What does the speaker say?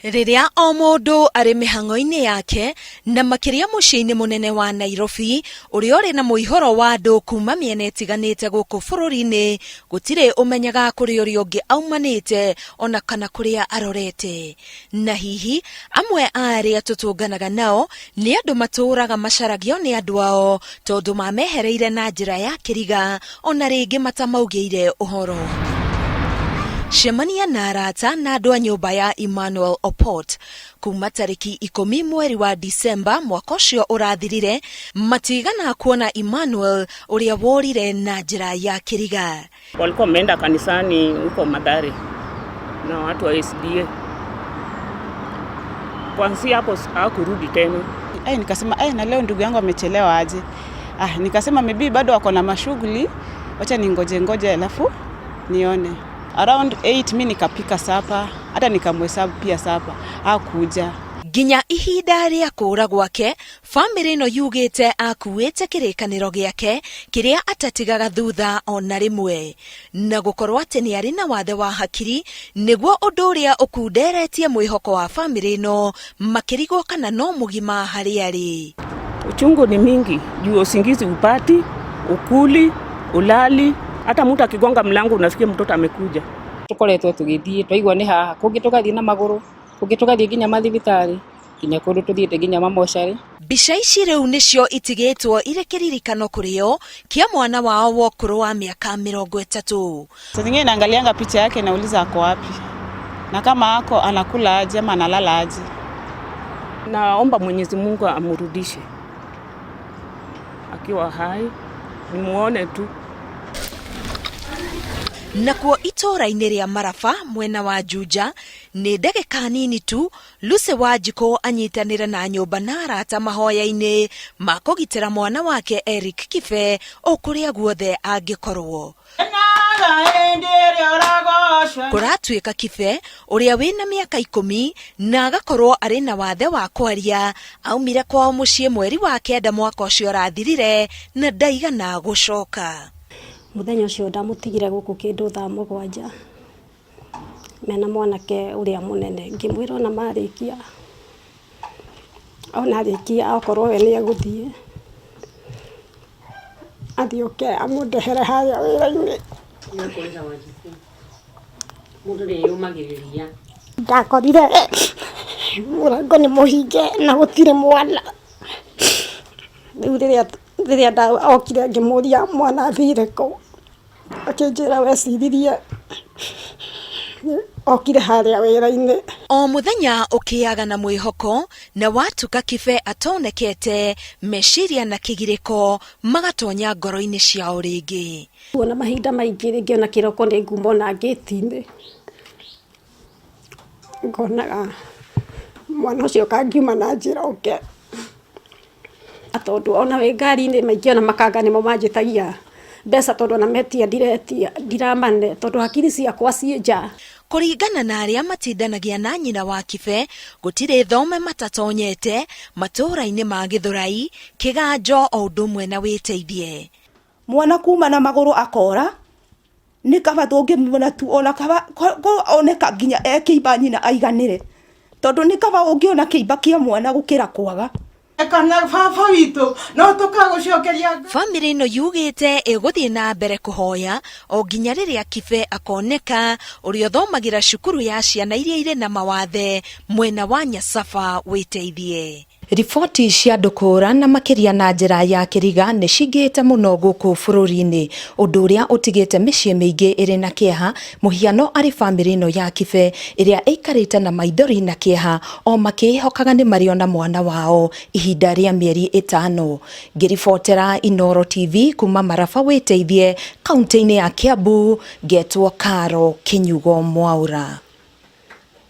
Rĩrĩa o mũndũ arĩ mĩhang'o-inĩ yake na makĩria mũciĩ-inĩ mũnene wa Nairobi ũrĩa ũrĩ na mũihũro wa andũ kuma mĩena ĩtiganĩte gũkũ bũrũri-inĩ, gũtirĩ ũmenyaga kũrĩa ũrĩa ũngĩ aumanĩte ona kana kũrĩa arorete. Na hihi amwe a arĩa tũtũnganaga nao nĩ andũ matũũraga macaragio nĩ andũ ao tondũ mamehereire na njĩra ya kĩriga ona rĩngĩ matamaugĩire ũhoro. Cemania na arata na andũ a nyũmba ya Emmanuel Opot kuma tarĩki ikũmi mweri wa Disemba mwaka ũcio ũrathirire matigana kuona Emmanuel ũrĩa worire na njĩra ya kĩriga. Walikuwa wameenda kanisani huko Mathare na watu wa SDA. Kuanzia hapo hawakurudi tena. Ay, nikasema ay, na leo ndugu yangu amechelewa aje? Ah, nikasema maybe bado wako na mashughuli, wacha ningoje ngoje alafu nione. Around 8 mi nikapika supper, hata nikamhesabu pia supper, hakuja. Nginya ihinda rĩa kũũra gwake, famĩlĩ ĩno yugĩte akuĩte kĩrĩkanĩro gĩake kĩrĩa atatigaga thutha ona rĩmwe, na gũkorwo atĩ nĩ arĩ na wathe wa hakiri nĩguo ũndũ ũrĩa ũkunderetie mwĩhoko wa famĩlĩ ĩno makĩrigwo kana no mũgima harĩa arĩ. Uchungu ni mingi juu usingizi upati, ukuli, ulali, hata mtu akigonga mlango unasikia mtoto amekuja. Tukoretwo tũgĩthiĩ twaigua nĩ haha kũngĩ tũgathiĩ na magũrũ kũngĩ tũgathiĩ nginya mathibitarĩ nginya kũndũ tũthiĩte nginya mamocarĩ. Mbica ici rĩu nĩcio itigĩtwo irĩ kĩririkano kũrĩ o kĩa mwana wao wa ũkũrũ wa mĩaka mĩrongo ĩtatũ. Saa zingine naangalianga picha yake nauliza ako wapi, na kama ako anakula aje ama analala aje. Naomba Mwenyezi Mungu amrudishe akiwa hai, nimuone tu. Nakuo itũũra-inĩ rĩa Maraba mwena wa Juja nĩ ndagĩka nini tu Lucy Wanjikũ anyitanĩre na nyũmba na arata mahoya-inĩ ma kũgitĩra mwana wake Eric Kibe o kũrĩa guothe angĩkorwo. Kũratuĩka Kibe ũrĩa wĩna mĩaka ikũmi na agakorwo arĩ na wathe wa kwaria aumire kwao mũciĩ mweri wa kenda mwaka ũcio ũrathirire na ndaigana gũcoka. Mũthenya ũcio ndamũtigire gũkũ kĩndũ thaa mũgwanja mena mwanake ũrĩa mũnene, ngĩmwĩra ona marĩkia ona arĩkia okorwo we nĩ egũthiĩ athiĩ oke amũndehere harĩa wĩra-inĩ. Ndakorire mũrango nĩ mũhinge na gũtirĩ mwana. Rĩu rĩrĩa rĩrĩa ndokire ngĩmũria mwana athire kũ, akĩnjĩra weciririe okire harĩa wĩra-inĩ. O mũthenya ũkĩaga na mwĩhoko na watuka Kibe atonekete, meciria na kĩgirĩko magatonya ngoro-inĩ ciao rĩngĩ. Ona mahinda maingĩ rĩngĩ ona kĩroko nĩ nguma ona ngĩti-inĩ ngonaga mwana ũcio kangiuma na njĩra oke, tondũ ona wĩ ngari-inĩ maingĩ ona makanga nĩmo manjĩtagia mbeca tondũ ona metia ndiretia ndiramane tondũ hakiri ciakwa ciĩ nja. Kũringana na arĩa matindanagia na nyina wa Kibe, gũtirĩ thome matatonyete matũũra-inĩ ma Gĩthũrai, Kĩganjo o ũndũ ũmwe na Wĩteithie. Mwana kuma na magũrũ akora nĩ kaba tũngĩmuona tu ona kaba oneka nginya e kĩimba nyina aiganĩre, tondũ nĩ kaba ũngĩona kĩimba kĩa mwana gũkĩra kwaga. Kana baba witũ no tũkagũcokeria. Famĩlĩ ĩno yugĩte ĩgũthiĩ na mbere kũhoya o nginya rĩrĩa Kibe akoneka, ũrĩa ũthomagĩra cukuru ya ciana iria irĩ na mawathe mwena wa Nyasaba Wĩteithie. Riboti cia andũ kũũra na makĩria na njĩra ya kĩriga nĩ cingĩhĩte mũno gũkũ bũrũri-inĩ, ũndũ ũrĩa ũtigĩte mĩciĩ mĩingĩ ĩrĩ na kĩeha, mũhiano arĩ famĩlĩ ĩno ya Kibe ĩrĩa ĩikarĩte na maithori na kĩeha o makĩĩhokaga nĩ marĩona mwana wao ihinda rĩa mĩeri ĩtano. Ngĩribotera Inooro TV kuma Maraba Wĩteithie, kaunti-inĩ ya Kiambu, ngetwo Caro Kĩnyugo Mwaũra.